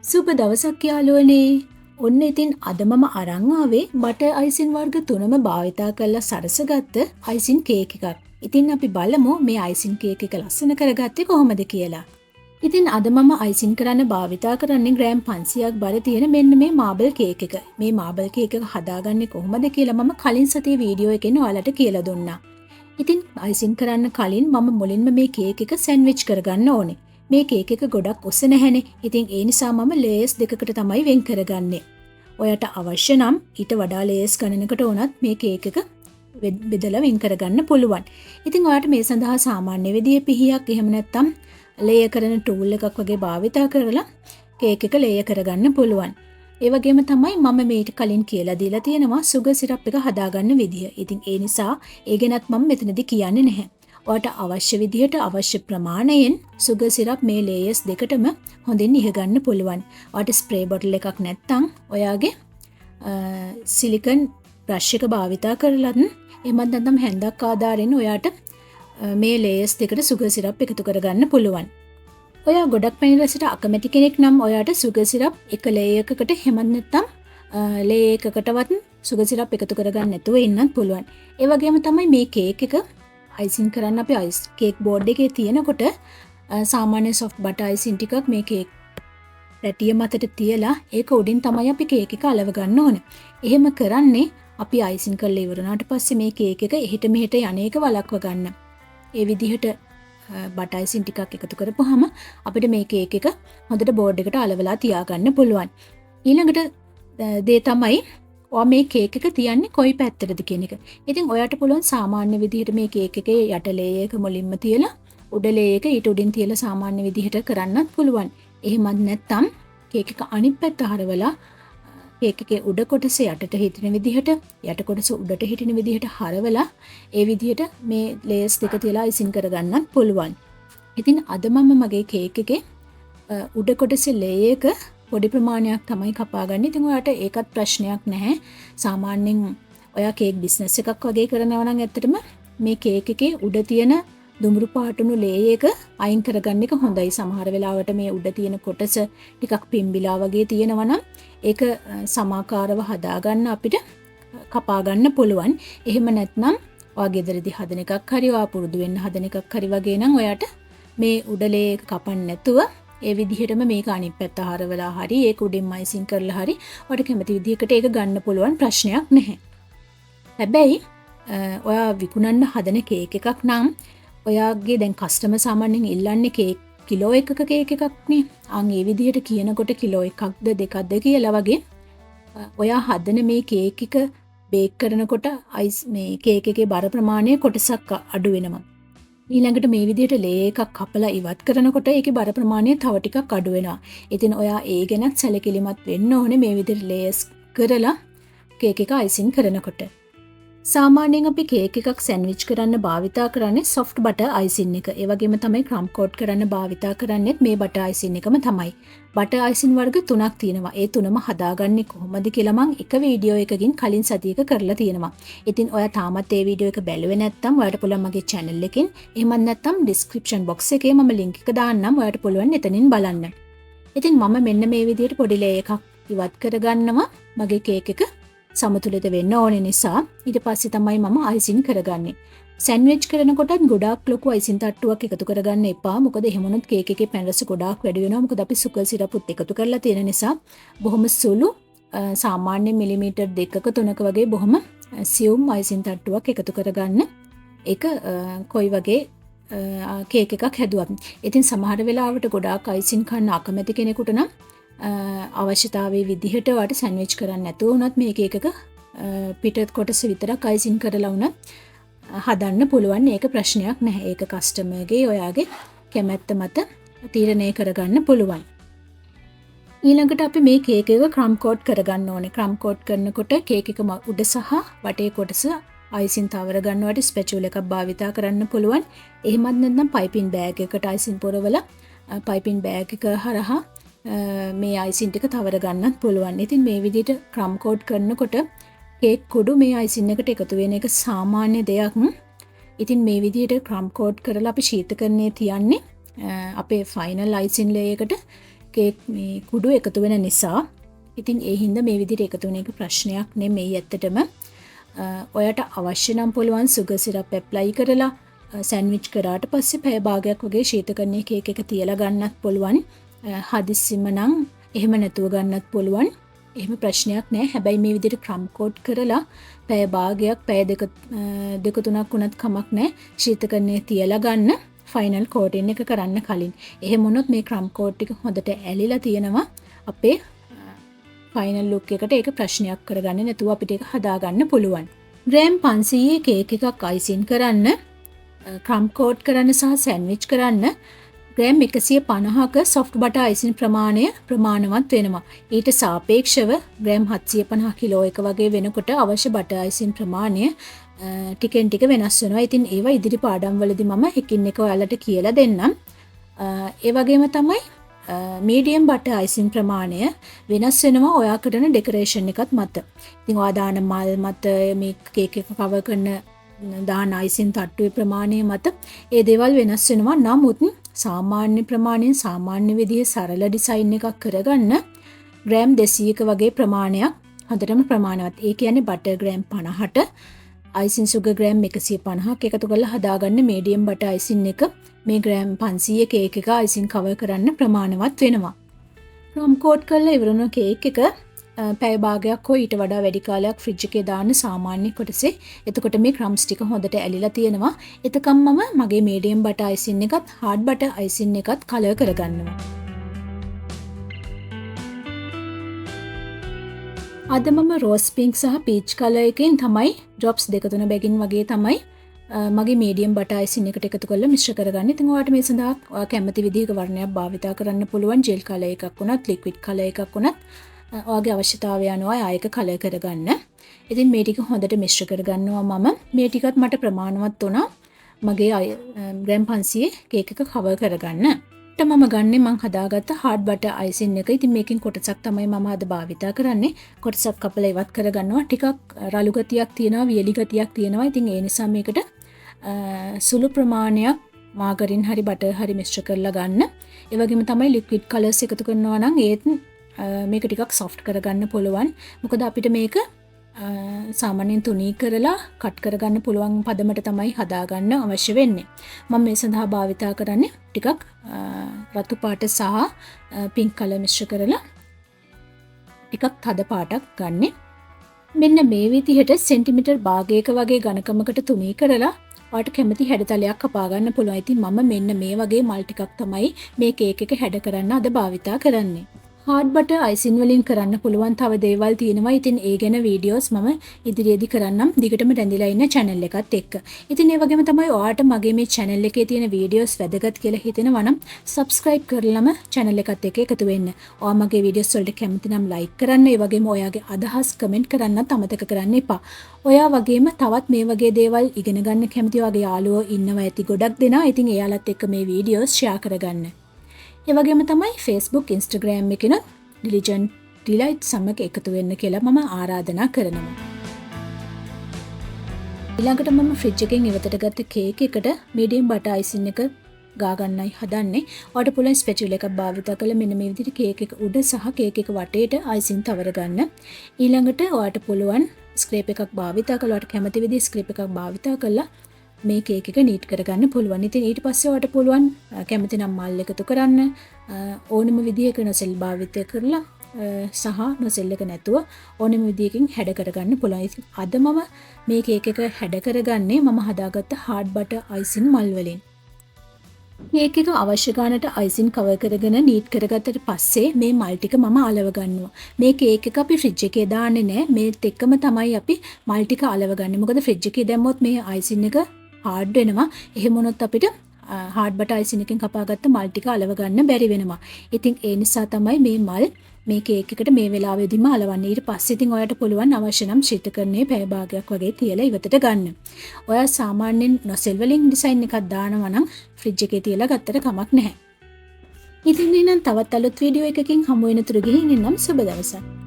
සුබ දවසක් යාළුවනේ. ඔන්න ඉතින් අද මම අරන් ආවේ බටර් අයිසින් වර්ග තුනම භාවිතා කරලා සරසගත්ත අයිසින් කේක් එකක්. ඉතින් අපි බලමු මේ අයිසින් කේක් එක ලස්සන කරගත්තේ කොහොමද කියලා. ඉතින් අද මම අයිසින් කරන්න භාවිතා කරන්නේ ග්‍රෑම් 500ක් බර තියෙන මෙන්න මේ මාබල් කේක් එක. මේ මාබල් කේක් එක හදාගන්නේ කොහොමද කියලා මම කලින් සතියේ වීඩියෝ එකෙන් ඔයාලට කියලා දුන්නා. ඉතින් අයිසින් කරන්න කලින් මම මුලින්ම මේ කේක් එක සෑන්ඩ්විච් කරගන්න ඕනේ. මේ කේක් එක ගොඩක් ඔස නැහැනේ. ඉතින් ඒ නිසා මම ලේයර්ස් දෙකකට තමයි වෙන් කරගන්නේ. ඔයාට අවශ්‍ය නම් ඊට වඩා ලේයර්ස් ගණනකට වුණත් මේ කේක් එක බෙදලා වෙන් කරගන්න පුළුවන්. ඉතින් ඔයාට මේ සඳහා සාමාන්‍ය විදිහේ පිහියක් එහෙම නැත්නම් ලේයර් කරන ටූල් එකක් වගේ භාවිතා කරලා කේක් එක ලේයර් කරගන්න පුළුවන්. ඒ වගේම තමයි මම මේට කලින් කියලා දීලා තියෙනවා සුගර් සිරප් එක හදාගන්න විදිය. ඉතින් ඒ නිසා ඒ ගැනත් මම මෙතනදී කියන්නේ නැහැ. ඔයාට අවශ්‍ය විදිහට අවශ්‍ය ප්‍රමාණයෙන් සුගර් සිරප් මේ ලේයර්ස් දෙකටම හොඳින් ඉහගන්න පුළුවන්. ඔයාට ස්ප්‍රේ බොටල් එකක් නැත්නම් ඔයාගේ සිලිකන් බ්‍රෂ් එක භාවිතා කරලත් එහෙමත් නැත්නම් හැන්දක් ආධාරයෙන් ඔයාට මේ ලේයර්ස් දෙකට සුගර් සිරප් එකතු කරගන්න පුළුවන්. ඔයා ගොඩක් පැණි රසට අකමැති කෙනෙක් නම් ඔයාට සුගර් සිරප් එක ලේයර් එකකට එහෙමත් නැත්නම් ලේයර් එකකටවත් සුගර් සිරප් එකතු කරගන්න නැතුව ඉන්නත් පුළුවන්. ඒ වගේම තමයි මේ කේක් එක අයිසින් කරන්න අපි අයිස් කේක් බෝඩ් එකේ තියෙනකොට සාමාන්‍ය සොෆ්ට් බටර් අයිසින් ටිකක් මේ කේක් පැටිය මතට තියලා ඒක උඩින් තමයි අපි කේක් එක අලව ගන්න ඕනේ. එහෙම කරන්නේ අපි අයිසින් කරලා ඉවර වුණාට පස්සේ මේ කේක් එක එහෙට මෙහෙට යන එක වළක්ව ගන්න. ඒ විදිහට බටර් අයිසින් ටිකක් එකතු කරපුවාම අපිට මේ කේක් එක හොඳට බෝඩ් එකට අලවලා තියාගන්න පුළුවන්. ඊළඟට දේ තමයි ඔයා මේ කේක් එක තියන්නේ කොයි පැත්තටද කියන එක. ඉතින් ඔයාට පුළුවන් සාමාන්‍ය විදිහට මේ කේක් එකේ යට ලේයර් එක මුලින්ම තියලා උඩ ලේයර් එක ඊට උඩින් තියලා සාමාන්‍ය විදිහට කරන්නත් පුළුවන්. එහෙමත් නැත්නම් කේක් එක අනිත් පැත්ත හරවලා කේක් එකේ උඩ කොටස යටට හිටින විදිහට යට කොටස උඩට හිටින විදිහට හරවලා ඒ විදිහට මේ ලේයර්ස් දෙක තියලා අයිසින් කරගන්නත් පුළුවන්. ඉතින් අද මම මගේ කේක් එකේ උඩ කොටසේ ලේයර් එක පොඩි ප්‍රමාණයක් තමයි කපාගන්නේ. ඉතින් ඔයාට ඒකත් ප්‍රශ්නයක් නැහැ. සාමාන්‍යයෙන් ඔයා කේක් බිස්නස් එකක් වගේ කරනවා නම් ඇත්තටම මේ කේක් එකේ උඩ තියෙන දුඹුරු පාටුණු ලේයර් එක අයින් කරගන්න එක හොඳයි. සමහර වෙලාවට මේ උඩ තියෙන කොටස ටිකක් පිම්බිලා වගේ තියෙනවා නම් ඒක සමාකාරව හදාගන්න අපිට කපා ගන්න පුළුවන්. එහෙම නැත්නම් ඔයා ගෙදරදී හදන එකක් හරි ඔයා පුරුදු වෙන්න හදන එකක් හරි වගේ නම් ඔයාට මේ උඩ ලේයර් එක කපන්න නැතුව ඒ විදිහටම මේක අනිත් පැත්ත හරවලා හරි ඒක උඩින් අයිසින් කරලා හරි ඔයාට කැමති විදිහකට ඒක ගන්න පුළුවන්, ප්‍රශ්නයක් නැහැ. හැබැයි ඔයා විකුණන්න හදන කේක් එකක් නම් ඔයාගේ දැන් කස්ටමර් සාමාන්‍යයෙන් ඉල්ලන්නේ කේක් කිලෝ එකක කේක් එකක් නේ. අන් ඒ විදිහට කියනකොට කිලෝ එකක්ද දෙකක්ද කියලා වගේ ඔයා හදන මේ කේක් එක බේක් කරනකොට අයිස් මේ කේක් එකේ බර ප්‍රමාණය කොටසක් අඩු වෙනවා. ඊළඟට මේ විදිහට ලේ එකක් කපලා ඉවත් කරනකොට ඒකේ බර ප්‍රමාණය තව ටිකක් අඩු වෙනවා. ඉතින් ඔයා ඒ ගැනත් සැලකිලිමත් වෙන්න ඕනේ මේ විදිහට ලේයර්ස් කරලා කේක් එක අයිසින් කරනකොට. සාමාන්‍යයෙන් අපි කේක් එකක් සෑන්ඩ්විච් කරන්න භාවිතා කරන්නේ සොෆ්ට් බටර් අයිසින් එක. ඒ වගේම තමයි ක්‍රම් කෝට් කරන්න භාවිතා කරන්නේත් මේ බටර් අයිසින් එකම තමයි. බටර් අයිසින් වර්ග තුනක් තියෙනවා. ඒ තුනම හදාගන්නේ කොහොමද කියලා මං එක වීඩියෝ එකකින් කලින් සතියක කරලා තියෙනවා. ඉතින් ඔයා තාමත් ඒ වීඩියෝ එක බැලුවේ නැත්නම් ඔයාට පුළුවන් මගේ channel එකෙන්, එහෙමත් නැත්නම් description box එකේ මම link එක දාන්නම්. ඔයාට පුළුවන් එතනින් බලන්න. ඉතින් මම මෙන්න මේ විදිහට පොඩි ලේ එකක් ඉවත් කරගන්නවා මගේ කේක් එක සමතුලිත වෙන්න ඕනේ නිසා. ඊට පස්සේ තමයි මම අයිසින් කරගන්නේ. සෑන්ඩ්විච් කරනකොටත් ගොඩාක් ලොකු අයිසින් තට්ටුවක් එකතු කරගන්න එපා. මොකද එහෙම වුණොත් කේක් එකේ පැණි රස ගොඩාක් වැඩි වෙනවා. මොකද අපි සුගර් සිරපුත් එකතු කරලා තියෙන නිසා බොහොම සුළු සාමාන්‍ය මිලිමීටර් දෙකක තුනක වගේ බොහොම සියුම් අයිසින් තට්ටුවක් එකතු කරගන්න. ඒක කොයි වගේ කේක් එකක් හැදුවත්. ඉතින් සමහර වෙලාවට ගොඩාක් අයිසින් කන්න අකමැති කෙනෙකුට නම් අවශ්‍යතාවයේ විදිහට ඔයාට සෑන්ඩ්විච් කරන්න නැතුව වුණත් මේ කේක් එක පිට කොටස විතරක් අයිසින් කරලා වුණත් හදන්න පුළුවන්. ඒක ප්‍රශ්නයක් නැහැ. ඒක කස්ටමර්ගේ ඔයාගේ කැමැත්ත මත තීරණය කරගන්න පුළුවන්. ඊළඟට අපි මේ කේක් එක ක්‍රම් කෝට් කරගන්න ඕනේ. ක්‍රම් කෝට් කරනකොට කේක් එක උඩ සහ වටේ කොටස අයිසින් තවර ගන්නවට ස්පැචුලා එකක් භාවිතා කරන්න පුළුවන්. එහෙමත් නැත්නම් පයිපින් බෑග් එකට අයිසින් පොරවලා පයිපින් බෑග් එක හරහා මේ අයිසින් ටික තවර ගන්නත් පුළුවන්. ඉතින් මේ විදිහට ක්‍රම් කෝට් කරනකොට කේක් කුඩු මේ අයිසින් එකට එකතු වෙන එක සාමාන්‍ය දෙයක්. ඉතින් මේ විදිහට ක්‍රම් කෝට් කරලා අපි ශීතකරණයේ තියන්නේ අපේ ෆයිනල් අයිසින් ලේයර් එකට කේක් මේ කුඩු එකතු වෙන නිසා. ඉතින් ඒ හින්දා මේ විදිහට එකතු වෙන එක ප්‍රශ්නයක් නෙමෙයි ඇත්තටම. ඔයාට අවශ්‍ය නම් පුළුවන් සුගර් සිරප් ඇප්ලයි කරලා සෑන්ඩ්විච් කරාට පස්සේ පැය භාගයක් වගේ ශීතකරණයේ කේක් එක තියලා ගන්නත් පුළුවන්. හදිස්සිම නම් එහෙම නැතුව ගන්නත් පුළුවන්. එහෙම ප්‍රශ්නයක් නෑ. හැබැයි මේ විදිහට ක්‍රම් කෝට් කරලා පැය භාගයක් පැය දෙක තුනක් වුණත් කමක් නෑ. ශීතකරණයේ තියලා ගන්න ෆයිනල් කෝටින් එක කරන්න කලින්. එහෙම වුණොත් මේ ක්‍රම් කෝට් ටික හොඳට ඇලිලා තියෙනවා. අපේ ෆයිනල් ලුක් එකට ඒක ප්‍රශ්නයක් කරගන්නේ නැතුව අපිට ඒක හදාගන්න පුළුවන්. ග්‍රෑම් 500 කේක් එකක් අයිසින් කරන්න, ක්‍රම් කෝට් කරන්න සහ සෑන්ඩ්විච් කරන්න ග්‍රෑම් 150ක සොෆ්ට් බටර් අයිසින් ප්‍රමාණය ප්‍රමාණවත් වෙනවා. ඊට සාපේක්ෂව ග්‍රෑම් 750 කිලෝ එක වගේ වෙනකොට අවශ්‍ය බටර් අයිසින් ප්‍රමාණය ටිකෙන් ටික වෙනස් වෙනවා. ඉතින් ඒවා ඉදිරි පාඩම් වලදී මම එකින් එක ඔයාලට කියලා දෙන්නම්. ඒ වගේම තමයි මීඩියම් බටර් අයිසින් ප්‍රමාණය වෙනස් වෙනවා ඔයා කරන ඩෙකරේෂන් එකත් මත. ඉතින් ඔයා දාන මල් මත, මේ කේක් එක කවර් කරන දාන අයිසින් තට්ටුවේ ප්‍රමාණය මත ඒ දේවල් වෙනස් වෙනවා. නමුත් සාමාන්‍ය ප්‍රමාණයෙන් සාමාන්‍ය විදිහේ සරල ඩිසයින් එකක් කරගන්න ග්‍රෑම් 200ක වගේ ප්‍රමාණයක් හොඳටම ප්‍රමාණවත්. ඒ කියන්නේ බටර් ග්‍රෑම් 50ට අයිසින් සුගර් ග්‍රෑම් 150ක් එකතු කරලා හදාගන්න මීඩියම් බටර් අයිසින් එක මේ ග්‍රෑම් 500 කේක් එක අයිසින් කවර් කරන්න ප්‍රමාණවත් වෙනවා. ක්‍රම් කෝට් කරලා ඉවර වුණ කේක් එක පැය භාගයක් හෝ ඊට වඩා වැඩි කාලයක් ෆ්‍රිජ් එකේ දාන්න සාමාන්‍ය කොටසේ. එතකොට මේ ක්‍රම්ස් ටික හොඳට ඇලිලා තියෙනවා. එතකම් මම මගේ මීඩියම් බටර් අයිසින් එකත් හાર્ඩ් බටර් අයිසින් එකත් කලර් කරගන්නවා. අද මම රෝස් පින්ක් සහ පීච් කලර් එකෙන් තමයි ඩ්‍රොප්ස් දෙක තුන බැගින් වගේ තමයි මගේ මීඩියම් බටර් අයිසින් එකට එකතු කරලා මිශ්‍ර කරගන්න. ඉතින් ඔයාලට මේ සඳහා ඔයා කැමති විදිහක වර්ණයක් භාවිතා කරන්න පුළුවන්. ජෙල් කලර් එකක් වුණත්, ලික්විඩ් කලර් එකක් වුණත් ඔයාගේ අවශ්‍යතාවය අනුව ආය එක කලර් කරගන්න. ඉතින් මේ ටික හොඳට මිශ්‍ර කරගන්නවා මම. මේ ටිකත් මට ප්‍රමාණවත් වුණා මගේ ග්‍රෑම් 500 කේක් එක කවර් කරගන්න. ඊට මම ගන්නේ මං හදාගත්ත හાર્ඩ් බටර් අයිසින් එක. ඉතින් මේකෙන් කොටසක් තමයි මම අද භාවිතා කරන්නේ. කොටසක් කපලා ඉවත් කරගන්නවා. ටිකක් රළු ගතියක් තියෙනවා, වියලි ගතියක් තියෙනවා. ඉතින් ඒ නිසා මේකට සුළු ප්‍රමාණයක් මාගරින් හරි බටර් හරි මිශ්‍ර කරලා ගන්න. ඒ වගේම තමයි ලික්විඩ් කලර්ස් එකතු කරනවා නම් ඒත් මේක ටිකක් සොෆ්ට් කරගන්න පුළුවන්. මොකද අපිට මේක සාමාන්‍යයෙන් තුනී කරලා කට් කරගන්න පුළුවන් පදමට තමයි හදාගන්න අවශ්‍ය වෙන්නේ. මම මේ සඳහා භාවිතා කරන්නේ ටිකක් රතු පාට සහ පින්ක් කලර් මිශ්‍ර කරලා ටිකක් තද පාටක් ගන්නෙ. මෙන්න මේ විදිහට සෙන්ටිමීටර් භාගයක වගේ ඝනකමකට තුනී කරලා ඔයාට කැමති හැඩතලයක් කපා ගන්න පුළුවන්. ඉතින් මම මෙන්න මේ වගේ මල් ටිකක් තමයි මේ කේක් එක හැඩ කරන්න අද භාවිතා කරන්නේ. හાર્ඩ් බටර් අයිසින් වලින් කරන්න පුළුවන් තව දේවල් තියෙනවා. ඉතින් ඒ ගැන වීඩියෝස් මම ඉදිරියේදී කරන්නම්. දිගටම රැඳිලා ඉන්න channel එකත් එක්ක. ඉතින් ඒ වගේම තමයි ඔයාට මගේ මේ channel එකේ තියෙන වීඩියෝස් වැදගත් කියලා හිතෙනවා නම් subscribe කරලම channel එකත් එක්ක එකතු වෙන්න. ඔයා මගේ වීඩියෝස් වලට කැමති නම් like කරන්න. ඒ වගේම ඔයාගේ අදහස් කමෙන්ට් කරන්නත් අමතක කරන්න එපා. ඔයා වගේම තවත් මේ වගේ දේවල් ඉගෙන ගන්න කැමති වගේ යාළුවෝ ඉන්නවා ඇති ගොඩක් දෙනා. ඉතින් එයාලත් එක්ක මේ වීඩියෝස් ෂෙයා කරගන්න. ඒ වගේම තමයි Facebook, Instagram එකෙනුත් Diligent Delight සමග එකතු වෙන්න කියලා මම ආරාධනා කරනවා. ඊළඟට මම ෆ්‍රිජ් එකෙන් ඉවතට ගත්ත කේක් එකට මීඩියම් බටර් අයිසින් එක ගා ගන්නයි හදන්නේ. ඔයාලට පුළුවන් ස්පැචුලා එකක් භාවිතා කරලා මෙන්න මේ විදිහට කේක් එක උඩ සහ කේක් එක වටේට අයිසින් තවර ගන්න. ඊළඟට ඔයාලට පුළුවන් ස්ක්‍රේප් එකක් භාවිතා කරලා ඔයාලට කැමති විදිහේ ස්ක්‍රේප් එකක් භාවිතා කරලා මේ කේක් එක නීට් කරගන්න පුළුවන්. ඉතින් ඊට පස්සේ ඔයාලට පුළුවන් කැමති නම් මල් එකතු කරන්න, ඕනම විදිහක නොසෙල් භාවිත කරලා සහ නොසෙල් එක නැතුව ඕනම විදිහකින් හැඩ කරගන්න පුළුවන්. ඉතින් අද මම මේ කේක් එක හැඩ කරගන්නේ මම හදාගත්ත හાર્ඩ් බටර් අයිසින් මල් වලින්. කේක් එක අවශ්‍ය ගානට අයිසින් කවර් කරගෙන නීට් කරගත්තට පස්සේ මේ මල් ටික මම අලව ගන්නවා. මේ කේක් එක අපි ෆ්‍රිජ් එකේ දාන්නේ නෑ. මේත් එක්කම තමයි අපි මල් ටික අලව ගන්නේ. මොකද ෆ්‍රිජ් එකේ දැම්මොත් මේ අයිසින් එක හાર્ඩ් වෙනවා. එහෙම වුණොත් අපිට හાર્ඩ් බටර් අයිසින් එකෙන් කපාගත්ත මල් ටික අලව ගන්න බැරි වෙනවා. ඉතින් ඒ නිසා තමයි මේ මල් මේ කේක් එකට මේ වෙලාවෙදිම අලවන්නේ. ඊට පස්සේ ඉතින් ඔයාට පුළුවන් අවශ්‍ය නම් ශීතකරණයේ පැය භාගයක් වගේ තියලා ඉවතට ගන්න. ඔයා සාමාන්‍යයෙන් නොසෙල් වලින් ඩිසයින් එකක් දානවා නම් ෆ්‍රිජ් එකේ තියලා ගත්තට කමක් නැහැ. ඉතින් එහෙනම් තවත් අලුත් වීඩියෝ එකකින් හමු වෙනතුරු ගිහින් එන්නම්. සුබ දවසක්.